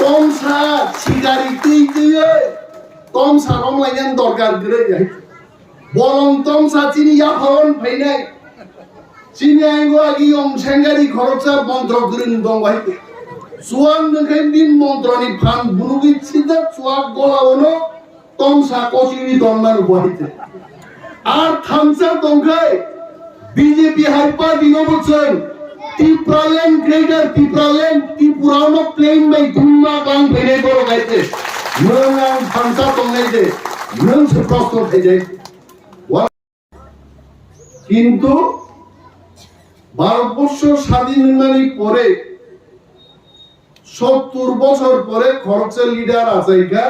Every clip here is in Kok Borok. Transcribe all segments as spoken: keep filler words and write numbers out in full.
Tomsa sikari twi twiwi tomsa romlainani dorkar kwrwi hai. Bolong tomsa chini yaphao phainai. Chini aingo agi yong sengari khoroksa montro kwrwng tong hai. Chuwak nwngkhe din montroni phan bunugwi sida chuwak golao no tomsa kochini tongmani bo hai. Ar thansa tongkhai B J P hai party no bo chwng Tipraland, Greater Tipraland, Tripura no plain bai thumma kang phainai borok hai. Nwng ang thansa tongnai de, nwng se prosto khaijai. Wa-, kintu Bharatborsho sadin wngnani pore sottur bochor pore khoroksa leader achaikha,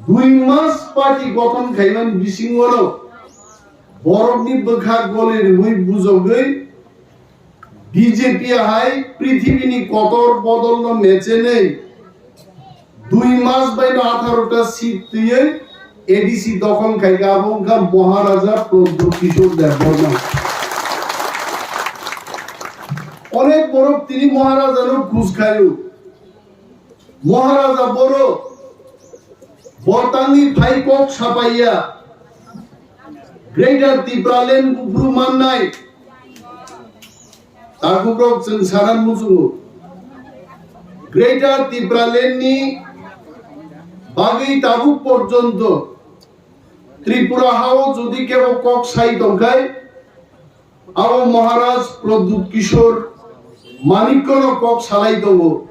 dui mas party gothon khaimani bisingono borokni bwkha goli rwui bujogwi B J P hai prithibini kotor bodolno mechenwi dui mas baino atharo ta seat twiwi A D C dokhon khaikha, abo wngkha Maharaja Pradyut Kishore Debbarma. Onek borok tini Maharajano khus khaio. Maharaja boro bo tangwi phai kok sapaiya. Greater Tipraland buphuru mannai. Tabukrok chwng sana muchungo. Greater Tipraland ni bagwi tabuk porjonto Tripura hao jodi kebo kok sai tongkhai, abo Maharaj Pradyut Kishore Manikko no kok salai tongo.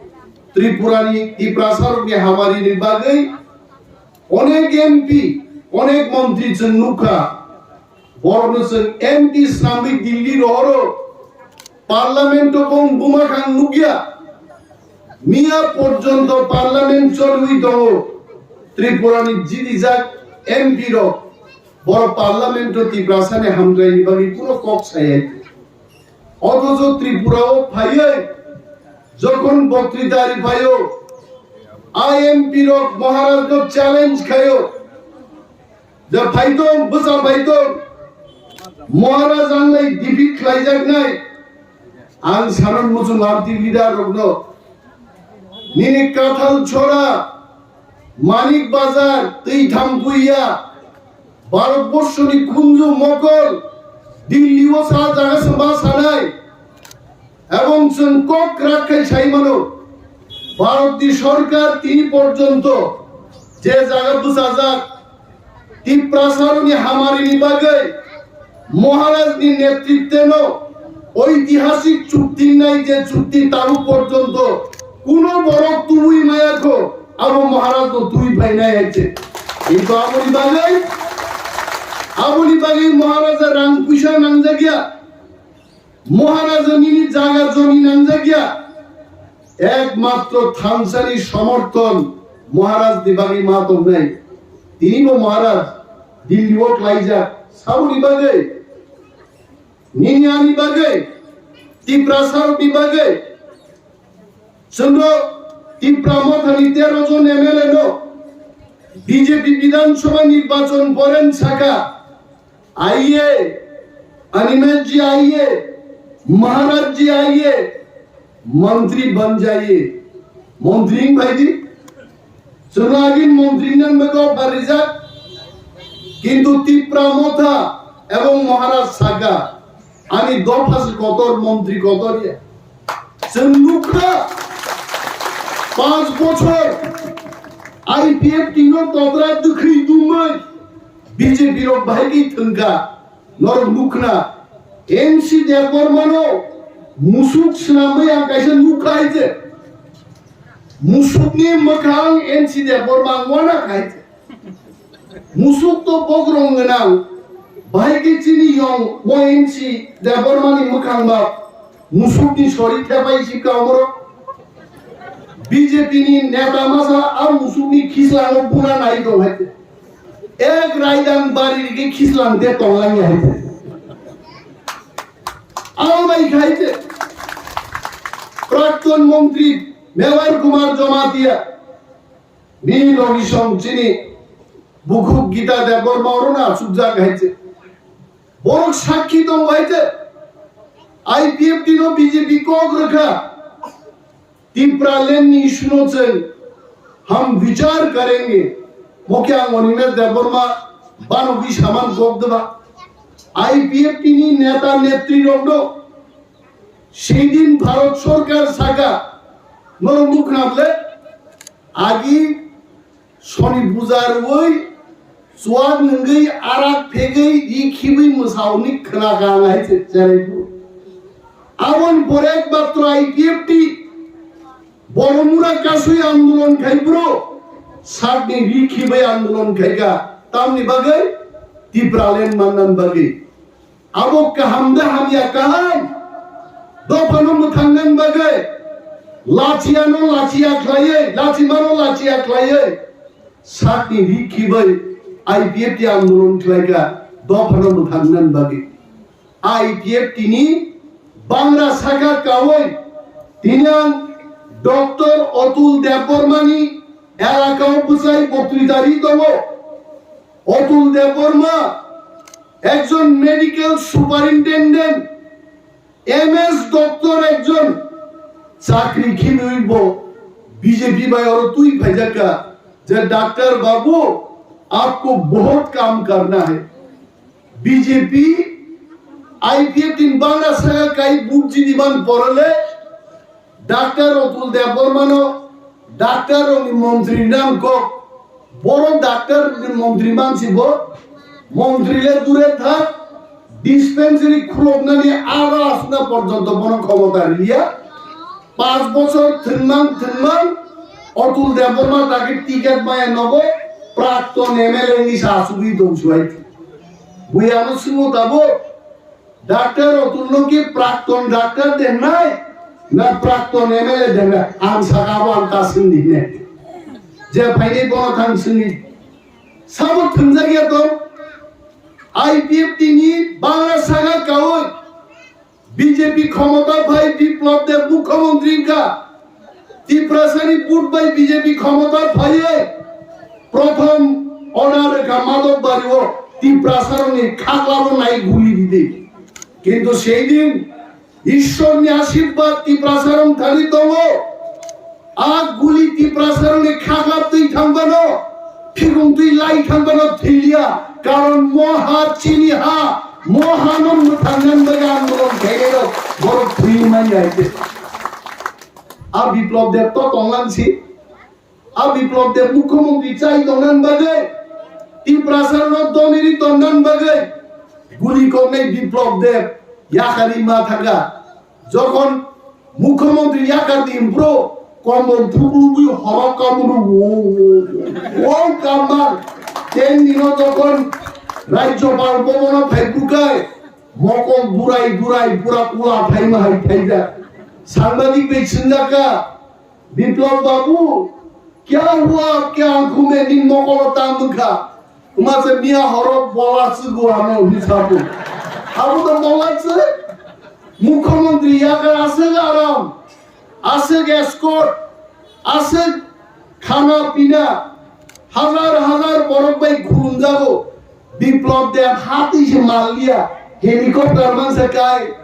Tripura ni Tiprasa rok ni hamari ni bagwi onek M P, onek montri chwng nukha. Borokno chwng M P swnamwi Delhi rohoro, Parliament-o bong buma khang nukya. Miya porjonto Parliament cholwi tongo. Tripura ni jidijak M P rok, borok Parliament-o Tiprasani hamkraini bagwi kunu kok sayai. Othocho Tripura-o phaiwi jokhon boktwita riphaio, I M P rok Maharaj-no challenge khaio. Je phaitong, bwsa phaitong, Maharaj ang lai defeat khlaijaknai. Ang sanon muchung R T leader rokno, nini Kathal Chora, Manik Bazar, Twi Thampuia, Bharatborsoni khunju mokol, Delhi-o sa jaga se ma sanai. Ebong chwng kok kwrak khai sai mano, Bharatni sorkar tini porjonto je jaga bwchajak Tiprasaroni hamarini bagwi Maharajni netritwno oitihasik chukti wngnai, je chukti tabuk porjonto kuno borok tubui maya kho, abo Maharajno tubui phainai hai se. Kintu aboni bagwi, aboni bagwi Maharaja rang puisa nangjakya. Maharaja nini jaga jomi nangjakya, ekmatro thansani somorthon Maharaj ni bagwi ma tongnai. Tini bo Maharaj Delhi o klaijak, saboni bagwi, nini ani bagwi, Tiprasa rokni bagwi. Chwngno Tipra Mothani tero jon M L A no B J P Bidhan Sabha nirbachon poren saka, आइए, अनिमेश जी आइए, महाराज जी आइए, मंत्री बन जाइए। मंत्री भाई जी, chwng agin montri nang bagwi offer rijak, kintu Tipra Motha ebong Maharaj saka, ani dopha se kotor, montri kotor ya. Chwng nukha, panch bochor I P F T no todra dwkhwi dumwi B J P rok bahai khe thwngkha. Norok nukna, N C Debbarmano musuk swnamwi ang kaisa nukha hai se. Musukni mwkhang N C Debbarma ang wana khai se. Musuk to bogrong gwnang, bahai khe chini yong mo N C Debbarmani mwkhang ba musukni sori thepai si ka omorok. B J P ni neta masa a musukni khislango buna nai tong hai se. Ek raidang bari rigi khislang de tonglang ya hai. Abo bai khai se. Prakton montri Mevar Kumar Jamatia, bini logi song chini bukhuk Gita Debbarma oro na sujak hai se. Borok sakhi tong hai se. I P F T no B J P kok rwkha. Tipraland ni issue no chwng hum vichar karenge. Mokhe ang Animesh Debbarma banogwi saman kok deba. I P F T ni neta netri rok no seidin Bharat Sarkar saka norok nukhnable agi Soni puja rwui, chuak nwngwi, arak phegwi, ri khibwi mwsauni khwna kang hai se cherai phuru. Aboni pore ekmatro I P F T Boromura kasui andolon khai phuru, sakni ri khibwi andolon khai kha. Tamni bagwi Tipraland mannan bagwi. Abo kaham da hamya kaham? Dophano mwthangnan bagwi lachiano lachia khlaiwi, lachimano lachia khlaiwi, sakni ri khibwi I P F T andolon khlaikha, dophano mwthangnan bagwi. I P F T ni bangra saka kawi tini ang Doctor Atul Debbarma ni elakao bwsai botri tari tongo. Atul Debbarma ekjon medical superintendent, M S doctor ekjon chakri khinwi bo B J P bai oro twi phaijakha je, "Doctor babu, aapko bahut kaam karna hai." B J P, I P F T ni bangra saka kai bujji diban porole, Doctor Atul Debbarmano, doctor rokni montri nam kok, borok doctor ni montri mansi bo, montri le dure thak, dispensary khuloknani aro asna porjonto bono khomota riya. Panch bochor thwngmang thwngmang Atul Debbarma dagi ticket maya nogo prakton M L A ni sa asugwi tong suai. Bui ano swngmo tabuk, Doctor Atul no ki prakton doctor denai na prakton M L A denai? Ang saka abo ang ta swngdi ne. Je phaini bono thang swngdi. Sabo thwngjak ya to? I P F T ni bangra saka kawi. B J P khomota phai Biplab Deb mukhyamantri wngkha. Tiprasani vote bai B J P khomota phaiwi prothom order rwkha Madhobbario, Tiprasarokni khaklabo nai guli ridi. Kintu seidin Ishwarni ashirbad Tiprasarok thani tongo. A guli Tiprasarokni khaklap twi thangmano, phigong twi lai thangmano thwilia, karon moha chini ha, mohano mwthangnan bagwi andolon khainairok borok thwi manya hai khe. A Biplab Deb to tonglang si, a Biplab Deb mukhyamantri chai tongnan bagwi, Tiprasarokno doniri tongnan bagwi guli koknai Biplab Deb yakarwi ma thangkha. Jokhon mukhyamantri yakar di bro, komon thuklubwi horok kamunu wo, wo, wo, wo, kamang. Ten dino jokhon Rajyopal bhobono phai bukai, mokol burai burai pura kula thaima hai thaijak. Sangbadik bai swngjak kha, "Biplab babu, kya hua, kya khume ni mokolo tam kha?" Wngma se miya horo bola se go ano hwnwi sabu. Abo to bola se. Mukhyamantri yakar aswk aram, aswk escort, aswk khana pina, hazar hazar borok bai khulumjago. Biplab Deb hatwi se mal liya, helicopter man se kai.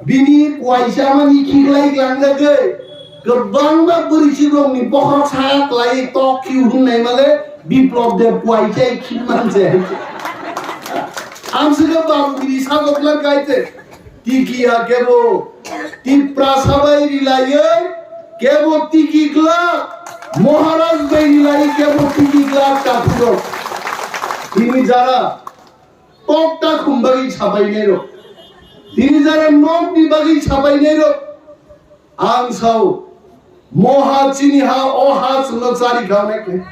Bini kuaisa mani khiklai glangjagwi kwbangma bwrwichirokni bokhorok saka kwlaiwi tok khiu hwnnai male Biplab Deb kuaisai khimang se. Amswkhe bangwini sagoklar kaite tikiya kebo Tiprasa bai rilaiwi kebo tiki glak, Maharaj bai rilaiwi kebo tiki glak takhurok. Tini jara tok ta khum bagwi sapainairok, tini jara nokni bagwi sapainairok, ang sao, moha chini ha, o ha chwngno chari kha hwnwi khe.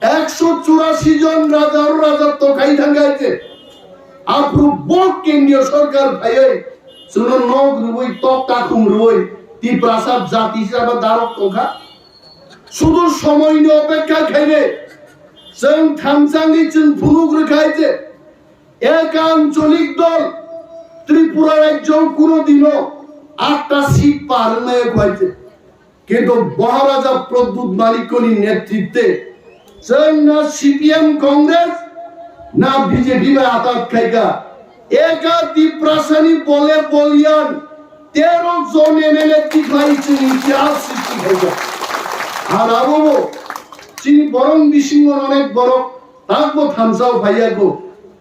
Ekso churasi jon raja o raja to khai thang hai khe. Aphuru bo kendriya sarkar phaiwi chwngno nok rwui, tok ta khum rwui, Tiprasa jati hisaba darok tongkha. Sudu somoini opekha khainai. Chwng thamsangwi chwng phunuk rwkhai je, ek ancholik dol Tripura rajyo kuno dino atta seat par wngnai khwai je. Kintu Maharaja Pradyut Manikyoni netritwe chwng na C P M Congress na B J P bai atat khaikha. Eka Tiprasani bole bolyan tero jon M L A tikhlai chwng itihas srishti Ar abo bo chini borok bisingo onek borok takbo thansa o phaiya ko.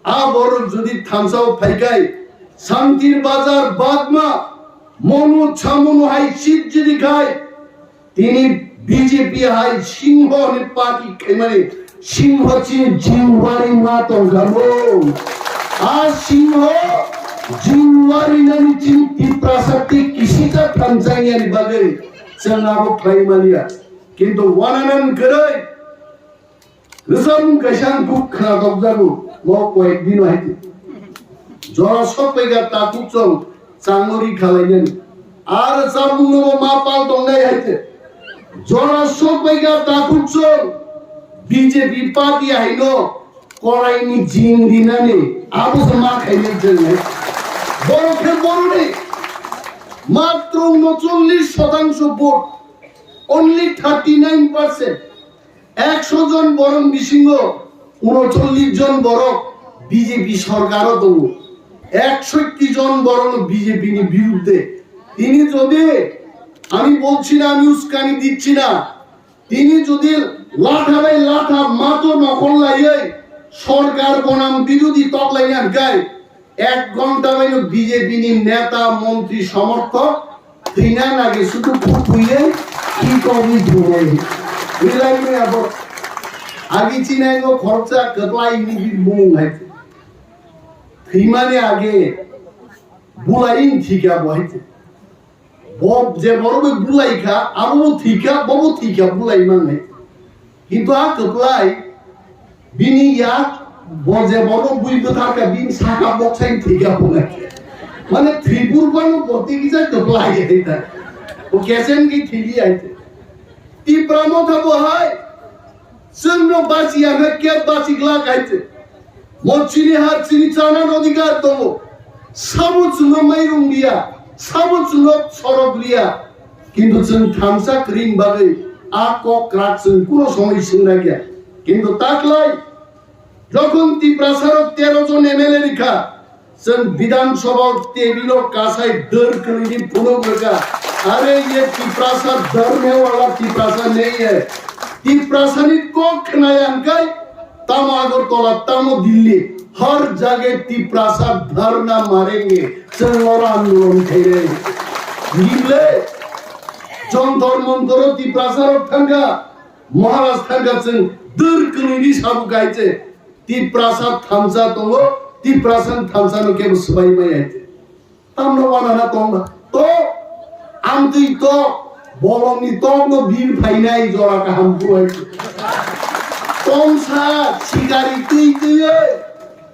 A borok jodi thansa o phaikai, Santir Bazar Bagma, Monu Chamunu hai seat jodi khai, tini B J P hai Singho ni party khaimani Singho chini jingwari ma tongkha bo. A Singho jingwari nani chini Tiprasa tei kisisa thansa yani bagwi chwng abo khlai manya. Kintu wananan kwrwi rwchapmung kaisa ang buk khna dokjago, mo koyek dino hai. Jora sok paiga takhuk chwng changori khalainani. Ar rwchapmung no ma pal tongnai hai te. Jora sok paiga takhuk chwng B J P party hai no korai ni jing dinani abo se ma khainai jeng hai. Borok khe borok ni matro unochollish shotangsho vote, only thirty nine percent. Ekso jon borok bisingo unochollish jon borok B J P sorkaro tongo, eksotti jon borok B J P ni birudde. Tini jodi, ami bolchi na, ami uskani dicchi na, tini jodi latha bai latha mato nokhol laiwi sorkar bonam birudi toklaina hwnkhe, ek ghonta baino B J P ni neta, montri, somorthok thwina nagi sudu phuthuye ki kobwi thwinai. Milai maya bo agi chinai no khoroksa kwplai ni bumung hai. Thwimani age bulai thika bo hai. Bo je borok bai bulai kha, abo bo thwi kha, bo bo thwi kha, bulai mangnai. Kintu a kwplai bini yak bo je borok bui bwthar kha, bini saka boksaini thwi kha bulai. Mane thwi purba no bo twi kisa kwplai hai ta. O kesen ki thwi ai. Tipra Motha bo hai. Chwngno bachiya hwnkhe khe bachiglak hai se. Mo chini ha chini chana odhikar tongo. Sabo chwngno mairung liya, sabo chwngno sorok liya. Kintu chwng thansa kwrwini bagwi a kok kwrak chwng kuno somoi swngna kya. Kintu taklai jokhon Tiprasarok tero jon M L A rikha, chwng Bidhan Sabha table o kasai dwr kwrwini phunuk rwkha. Are ye Tiprasa dharme wala Tiprasa nahi hai. Tiprasani kok khnaya hwnkhe tamo Agartala, tamo Delhi, har jage Tiprasa dharna marenge, chwng oro andolon khaire. Nile Jantar Mantar o Tiprasarok thangkha, Maharaj thangkha, chwng dwr kwrwini sabu kaise. Tiprasa thansa tongo, Tiprasa thansa no kebo swbai maya. Tamno wanana tongma. To, amtwi to, bolongni tokno bir phainai jora kaham kuwai. Tomsa sikari twi twi,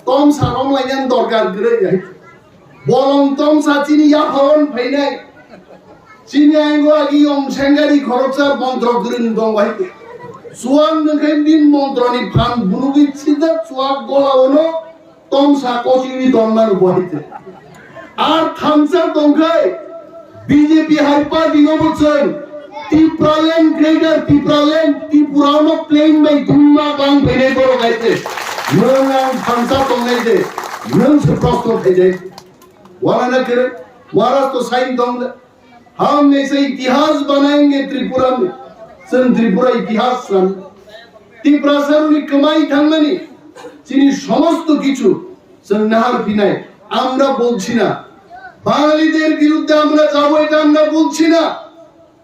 tomsa romlainani dorkar kwrwi hai. Bolong tomsa chini yaphao phainai. Chini aingo agi yong sengari khoroksa montro kwrwng tong bai. Suang nungkhe bin montroni phan bunugwi sida suak gola ono tomsa kochiri tong manu bai. Ar thansa tongkhai B J P hai party no bo chwng Tipraland, Greater Tipraland, Tripura no plain bai thumma klang phainai borok hai se. Nwng ang thansa tongnai de, nwng se prosto khaijai. Wanana kere, Maharaj to sign tong de. Hum aisa itihas banayenge Tripura mein. Chwng Tripura itihas san. Tiprasarokni kwmai thangmani chini somosto kichu chwng nahar phinai. Amra bolchi na Bangaliter birudde amra jabo, eta amra bolchi na.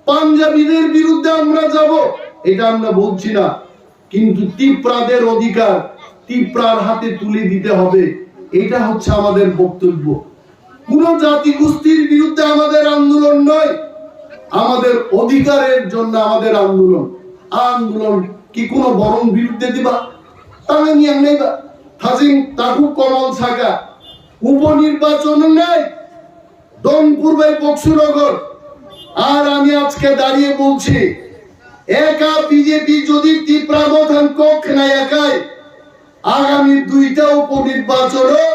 Punjabiter birudde amra jabo, eta amra bolchi na. কিন্তু তিপ্রাদের অধিকার তিপ্রার হাতে তুলে দিতে হবে, এটা হচ্ছে আমাদের বক্তব্য। কোনো জাতিগোষ্ঠীর বিরুদ্ধে আমাদের আন্দোলন নয়, আমাদের অধিকারের জন্য আমাদের আন্দোলন। আন্দোলন কি কোনো বড়ং বিরুদ্ধে দিবা? তাহলে নিয়ে নেবা। থাজিং তাকু কমল সাকা উপনির্বাচন নেই, ডোমপুর বাই বক্সুনগর। আর আমি আজকে দাঁড়িয়ে বলছি, একা বিজেপি যদি তিপ্রা মথান কক্ষ না একায়, আগামী দুইটা উপনির্বাচনও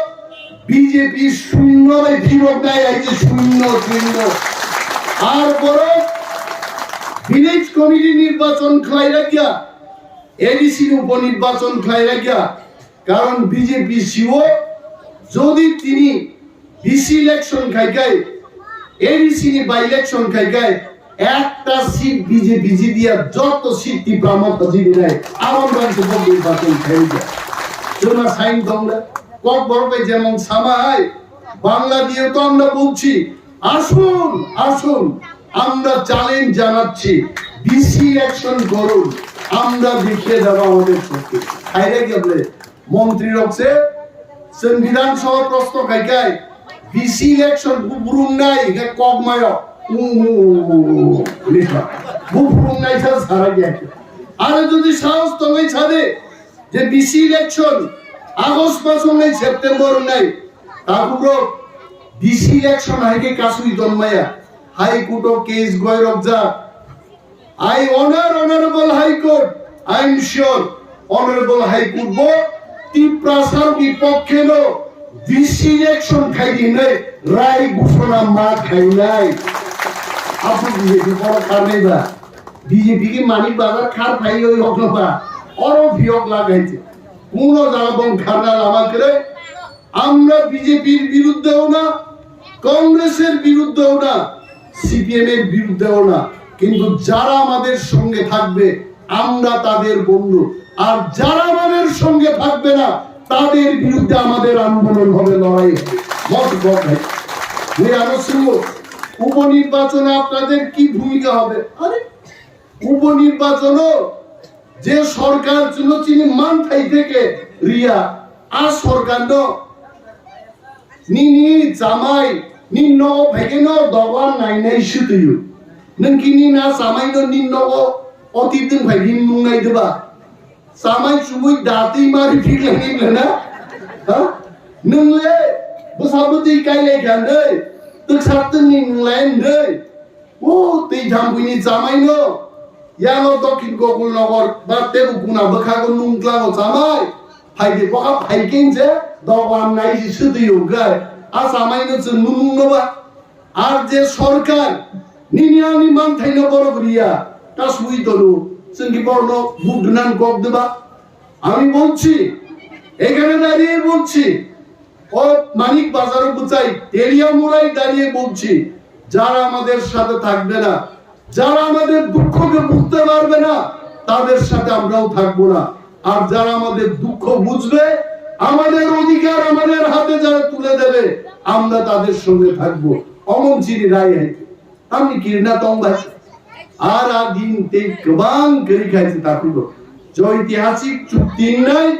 বিজেপি শূন্য বাই ফিরত নাই, এই যে শূন্য, শূন্য। আর বরং ভিলেজ কমিটি নির্বাচন খাই রাখিয়া, এডিসি উপনির্বাচন খাই রাখিয়া, কারণ বিজেপি সিও যদি তিনি ভিসি ইলেকশন খাইকাই, এডিসি নি বাই ইলেকশন খাইকাই, Ekta seat B J P jidi ya, joto seat Tipra Motha jidi nai. Amon rang se bok bok bakon khaija. Chuma sain dong le. Kokborok bai jemon sama hai. Bangla diye to amra bolchi. Asun, asun. Amra challenge janacchi. B C election korun. Amra dekhiye debo amader shokti. Khaire gable. Montri rok se, chwng Bidhan Sabha proshno khai khai, B C election buphurung nai, hingke kok mayo. Buphurung nai sa sara gya. Aro jodi sahos tongwi sade, je B C election August mas wngnai, September wngnai, tabuk rok B C election hai khe kasui don maya. High Court o case goi rok jak. I honor Honorable High Court. I am sure Honorable High Court bo Tiprasa ni pokkhe no V C election khai di hinwi rai ghoshona ma khainai. Abo B J P boro kharnai ba. B J P ki Manik Bazar khar phai oi hokno ba. Oro phiyok lagai se. Kuno jaga bong kharna lama kwrwi. Amra B J P-র বিরুদ্ধেও না, কংগ্রেসের বিরুদ্ধেও না, সিপিএম-এর বিরুদ্ধেও না, কিন্তু যারা আমাদের সঙ্গে থাকবে, আমরা তাদের বন্ধু, আর যারা আমাদের সঙ্গে থাকবে না, তাদের বিরুদ্ধে আমাদের আন্দোলন হবে, লড়াই হবে। মত কথা। Mui ano sungo, উপনির্বাচনে আপনাদের কি ভূমিকা হবে? আরে, উপনির্বাচনও যে সরকার চুনো চিনি মান থাই থেকে রিয়া, আ সরকার ন nini chamai, nini nogo phaikhe no dogan nainai swtwiyo. Nwng kini na chamai no nini nogo oti twng phai nini nungnai diba? Chamai chumui datwi mari phiklai nini na? Ha? Nwng le bwsa bwtwi kailai kha ndai, twksa twngni nunglai ndai. O twi thampuini chamai no, yano Dokhin Gokul Nogor ba tebo kuna bwkhago nungtlango chamai. Phaidi bokha phaikin je dogan nai si swtwi yongkhe. A chamai no chwng nunung no ba. Ar je sorkar nini ani manthaino borok riya, ta sui tono, chwng ki borno buk dwnan kok deba. আমি বলছি, এখানে দাঁড়িয়ে বলছি, ও মানিক বাজারও বুঝাই, তেলিয়ামুড়ায় দাঁড়িয়ে বলছি, যারা আমাদের সাথে থাকবে না, যারা আমাদের দুঃখকে বুঝতে পারবে না, তাদের সাথে আমরাও থাকবো না। আর যারা আমাদের দুঃখ বুঝবে, আমাদের অধিকার আমাদের হাতে যারা তুলে দেবে, আমরা তাদের সঙ্গে থাকবো। অমন চিনি রায় হইতে Tamni kirna tong bai. Ar a din tei kwbang kwrwi khai se takhuk rok. Je oitihasik chukti wngnai,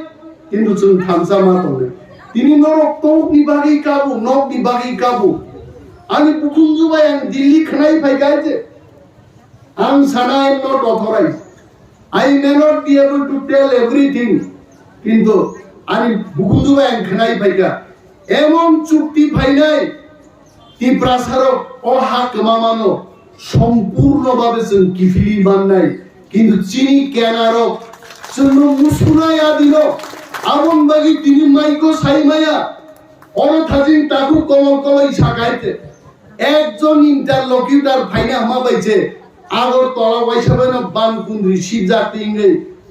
kintu chwng thansa ma tongnai. Tini norok tokni bagwi kabu, nokni bagwi kabu. Ani bukhumju bai ang Delhi khwnai phai kha je. Ang sana I am not authorized. I may not be able to tell everything. Kintu ani bukhumju bai ang khwnai phai kha. Emon chukti phainai, Tiprasarok o ha kwmamano sompurno babe chwng kiphilwi mannai, kintu chini kenarok chwngno musunai adino. Aboni bagwi tini maiko sai maya, oro thajin takhuk komol koloi sakaite. Ekjon interlocutor phaina hama bai se, Agartala waisa bai no ban kundri sibjak tingwi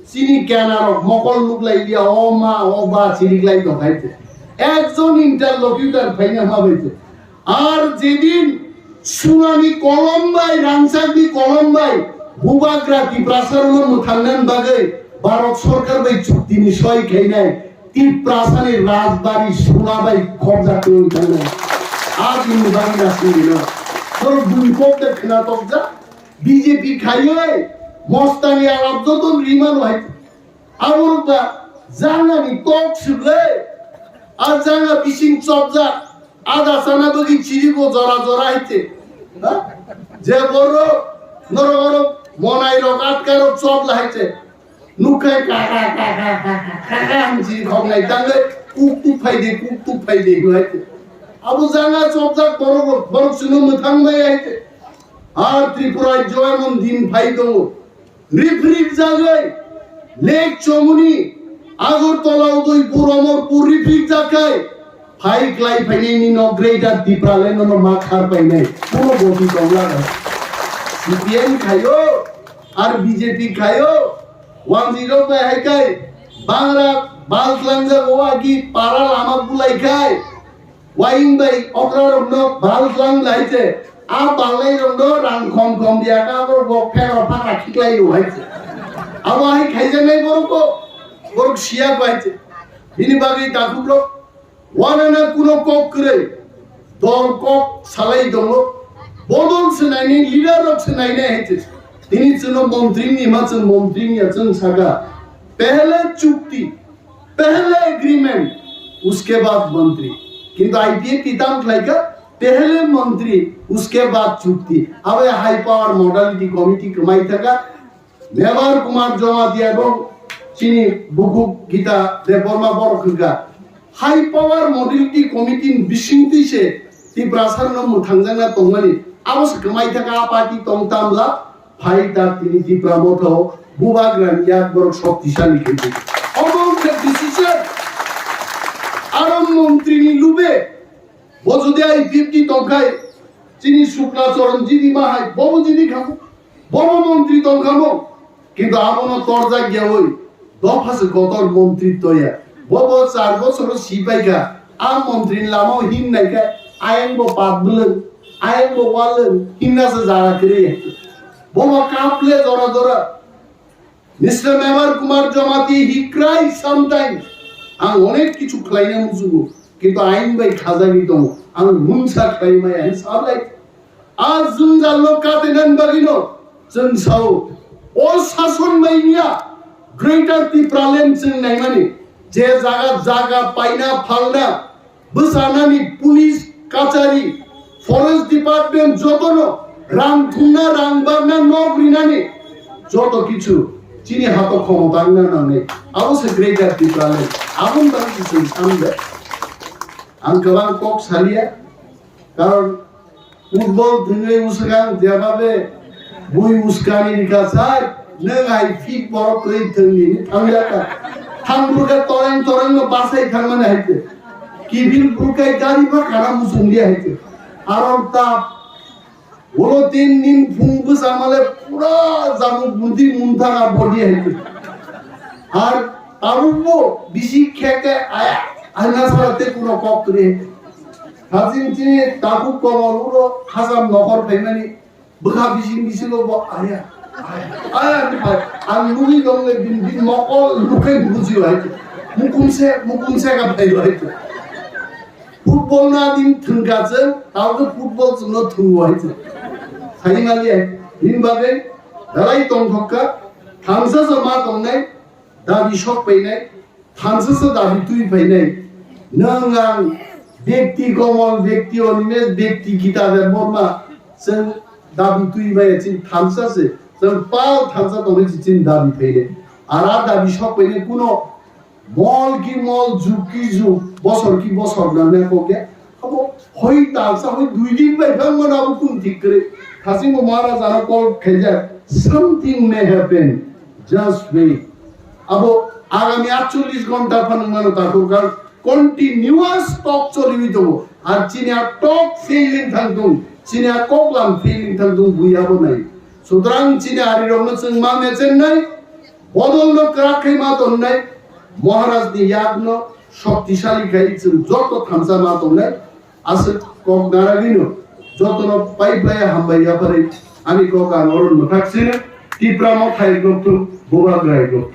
chini kenarok mokol nuklai liya, o ma, o ba, chiriklai tongkhaite. Ekjon interlocutor phaina hama bai se. Ar jedin sunani kolom bai, rangchakni kolom bai bubagra Tiprasarokno mwthangnani bagwi Bharat sorkar bai chuktini soi khainai Tiprasani rajbari suna bai khobjak twi thangnai. A bini bagwi na sini no. Sor bui kok de khna tokjak, B J P khaiwi mostani alap joto rimano hai. Aborok ba jangani tok swklai, a janga bising chopjak, ada sana bagwi chirigo jora jora haite. Ha? Je borok norok oro monai rok atka rok chop la haite. Nukhai kaka kaka kaka kaka ang chiri khok nai tangwi kuk tuk phai de, kuk tuk phai de hwlai haite. Abo janga chopjak borok rok, borok chwngno mwthang bai haite. Ar Tripura joemon din phai tongo. Rifrik jagwi Lake Chomoni, Agartala, Udaipur, Amarpur rifrik jakai. Phai klai phainai ni no Greater Tipraland no ma khar painai. Kuno goti tongla. C P M khayo, ar B J P khayo. Wanjwi rok bai hai kai. Bangra bal tlangjak o agi para lama bulai kai. Waing bai okra rok no bal tlang lai te. A balai rok no rang khom khom dia ka borok bo phek rok phak rok khiklai rw hai se. Abo hai khaijaknai borok ko, borok siya ko hai se. Bini bagwi takhuk rok, wanana kuno kok kwrwi, dol kok salai tongo, bodol se nainai, leader rok se nainai hai se. Tini chwngno montri ni ma chwng montri ni ya chwng saka, pehle chukti, pehle agreement, uske baad montri. Kintu I P F T tam khlaika, pehle montri, uske baad chukti. Abe high power modality committee kwmai thaka, Mevar Kumar Jamatia bo chini bukhuk Gita Debbarma borok hwnkha. High power modality committee ni bisingtwi se Tiprasa no mwthangjakna tongmani. Abo se kwmai thaka a party tong tamla. Phai ta tini Tipra Motha o bubagrani yak borok shoktisali khe di. Omo wngkha decision. Aro montri ni lube, bo jodi I P F T tongkhai, chini Shukla Charan jidi ma hai, bobo jidi khamo, bobo montri tongkhamo, kintu abono torjak yawi, dopha se kotor montri toya. Bobo char bochoro sipaikha, a montri ni lama o him naikha, ayang bo pat bwlwng, ayang bo walwng, himna se jara kwrwi. Bobo kaple jora jora. Mister Mevar Kumar Jamatia, he cries sometimes. Ang onek kichu khlaina muchugo, kintu ain bai khajagwi tongo. Ang mungsa khlai maya, he sablai. A jwngjal no katenani bagwi no chwng sao. O sason bai niya Greater Tipraland chwng naimani. Je jaga, jaga paina phalna, bwsanani police kachari, forest department jotono rang thumna, rang barna, nok rinani joto kichu chini hato khomota wngna nangnai. Abo se Greater Tipraland. Aboni bagwi se chwng sanjak. Ang kwbang kok saliya, karon football thwngwi uswkang jebabe bui uskani rika sai, nwng hai fit borok kwrwi thwngni, ni thangya ka. Thangburkha toreng toreng no basai thangmani hai khe. Kiphil burkai gari ma kana muchung dia hai khe. Arom ta, ulo tin nin phung bwsa male pura jamuk bunti munthara body hai khe. Ar tabukbo bisi khe khe aya, aina sara te kuno kok kwrwi hai khe. Haching chini takhuk komol uro hacham nokhor phaimani bwkha bising bisingo bo aya, aya, aya hinwi phai. Ang nugwi tongkhe bini, bini mokol nukhai bujiyo hai khe. Mukumse, mukumse ka phaiyo hai khe. Football na din thwngkha chwng, tao khe football chwngno thwngo hai khe. Saimali hai. Bini bagwi dalai tongthokha, thamsa se ma tongnai, dabi sok painai, thansa se dabi twi phainai. Nwng ang bekti komol, bekti onimes, bekti Gita Debbarma, chwng dabi twi maya chini thansa se, chwng pal thansa tongwi se chini dabi phainai. Ar a dabi sok phainai kuno mol ki mol, jug ki jug, bosor ki bosor nangnai kok ya. Abo hoi talsa, hoi dui din bai phang mano abo kung thik kwrwi. Thasingbo Maharaj ano call khaijak, something may happen, just wait. Abo agami atchollish ghonta phano mano takhuk, karon continuous talk choliwi tongo. Ar chini a talk failing thang tung, chini a koklam failing thang tung, bui abo nai. Sutrang chini arirokno chwng ma mechennai, bodolno kwrak khai ma tonnai, Maharajni yakno shoktisali khai chwng joto thansa ma tongnai. Aswk kok naragwino jotono pai pai hambai yapharwi ani kok ang oro mwthak sino. Tipra Motha hai lokthung, Bubagra hai lokthung.